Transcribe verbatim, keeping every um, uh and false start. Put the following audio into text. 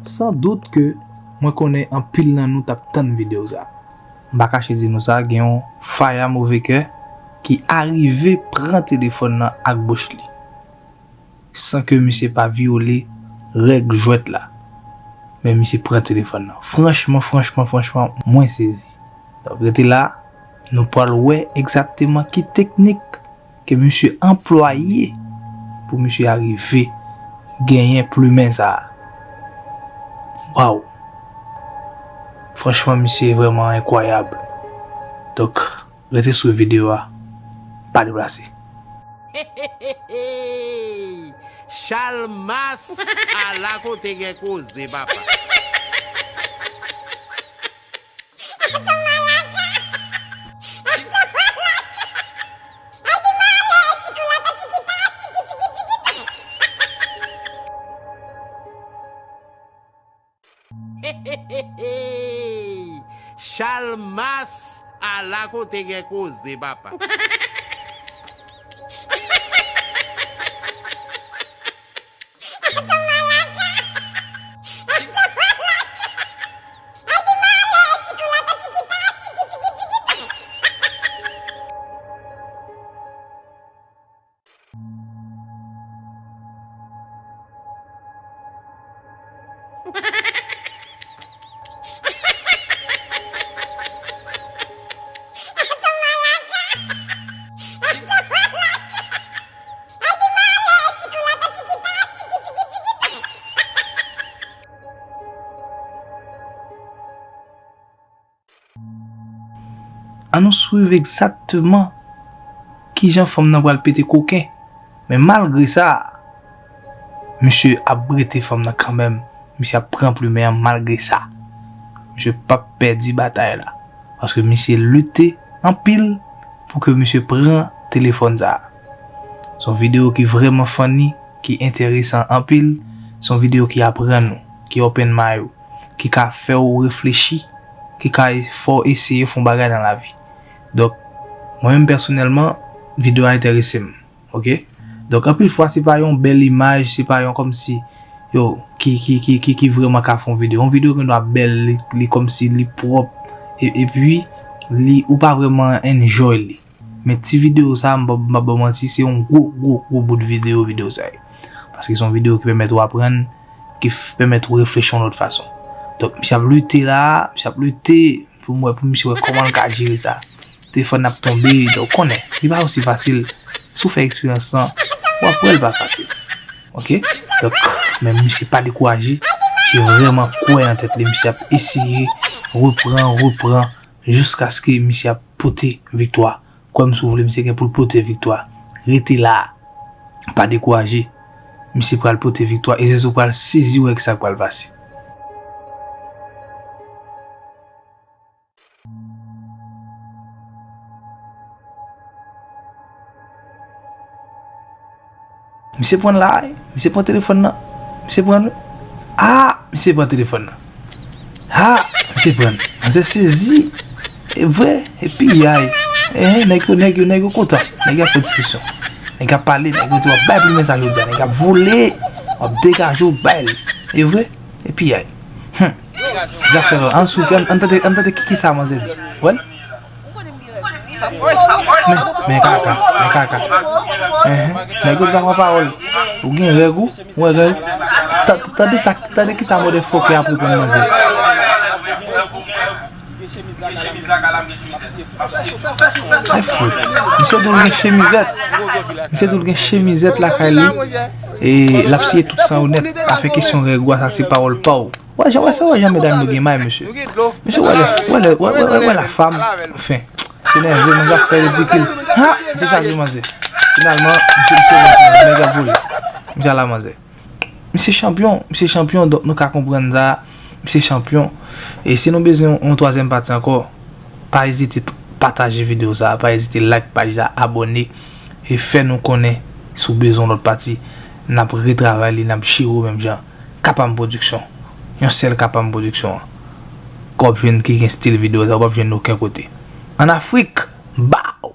San dout ke mwen konnen anpil nan nou t ap tann videyo sa. M pa kache di nou sa, gen yon faya move kè ki arive pran telefòn nan ak bouch li, san ke misye pa vyole règ jwèt la. Men misye pran telefòn nan. Franchman, franchman, franchman, mwen sezi. Donk, rete la, nou pral wè egzakteman ki teknik ke misye anplwaye pou misye arive genyen plimen sa a. Waw! Franchman, misye vrèman enkwayab. Donk, rete sou videyo a, pa deplase. Chalmas, ala kote gen koze, papa. Chalmas, ala kote gen koze, papa. Ann nou swiv egzakteman kijan fanm nan pral pete koken. Men malgre sa, misye ap brete fanm nan kanmenm. Misye ap pran plimen an malgre sa. Misye p ap pèdi batay la. Paske misye lite anpil pou ke misye pran telefòn sa a. Se yon videyo ki vrèman funny, ki enteresan anpil. Se yon videyo ki aprann ou, ki open mind ou, ki ka fè w reflechi, ki ka fè w eseye fè yon bagay nan lavi. Donk, mwen menm pèsonèlman, videyo a enterese m, oke? Donk, anpil fwa, se pa yon bèl imaj, se pa yon kòmsi, yo, ki, ki, ki, ki, ki vrèman ka fè yon videyo. Yon videyo gendwa bèl, li, li kòmsi li pwòp, e, epi, li, ou pa vrèman enjoy li. Men ti videyo sa, m p ap, m p ap ba w manti, se yon gwo, gwo, gwo bout videyo, videyo sa ye. Paske se yon videyo ki pèmèt ou aprann, ki f-, pèmèt ou reflechi yon lòt fason. Donk, misye ap lite la, misye ap lite pou m wè, pou misye wè kòman l ka jere sa. Telefòn nan ap tonbe, donk, ou konnen, li pa osi fasil. Si w fè eksperyans lan, w ap wè l pa fasil. Oke? Donk, men misye pa dekouraje, misye vrèman kwè nan tèt li, misye ap eseye repran, repran, jiskaske misye ap pote viktwa. Kwè m si w vle, misye gen pou l pote viktwa. Rete la. Pa dekouraje. Misye pral pote viktwa e Zezou pral sezi wè kisa k pral pase. Misye pran l la, wi. Misye pran telefòn nan. Misye pran l. Ah, misye pran telefòn nan. Ah, misye pran l. Manzè sezi. E vre, e piyay. Eh, nèg yo, nèg yo, nèg yo kontan. Nèg yo ap fè diskisyon. Nèg yo ap pale, nèg yo di w ap bay plimen sa jodi a. Nèg yo ap vole, w ap degaje w bay l. E vre, e piyay. Hum. Zafè, ann sou, ann, ann tande, ann tande ki, ki sa manzè di. Wè l? Men, men kaka, men kaka. Enhen. Nèg yo pa pran pawòl. Ou gen règ ou, ou wè règ. Ta-, tande sa, tande ki sa motherfucker ap reponn manzè. Ay fout. Misye di w gen chemizèt. Misye di w gen chemizèt lakay li. E l ap siye tout san yo nèt. Afè kesyon règ ou a, sa se pawòl pa w. Wè, jan, wè sa, wè jan medam yo gen may, mesye. Mesye, wè lè, wè lè, wè, wè, wè, wè la femme, enfin. Se nève, manzè ap fè ridikil. Ha! Misye chaje manzè. Finalman, misye, misye, nèg ap vole. Misye ala manzè. Misye chanpyon, misye chanpyon, donk nou ka konprann sa. Misye chanpyon. E si nou bezwen yon, yon twazyèm pati ankò, pa ezite p-, pataje videyo sa, pa ezite like paj la, abòne, e fè nou konnen si w bezwen yon lòt pati. N ap retravay li, n ap jere w menm jan. Kapam Production. Yon sèl Kapam Production an. Ke w ap jwenn ki gen stil videyo sa, ou p ap jwenn okenn kote. Ann Afrik, baw!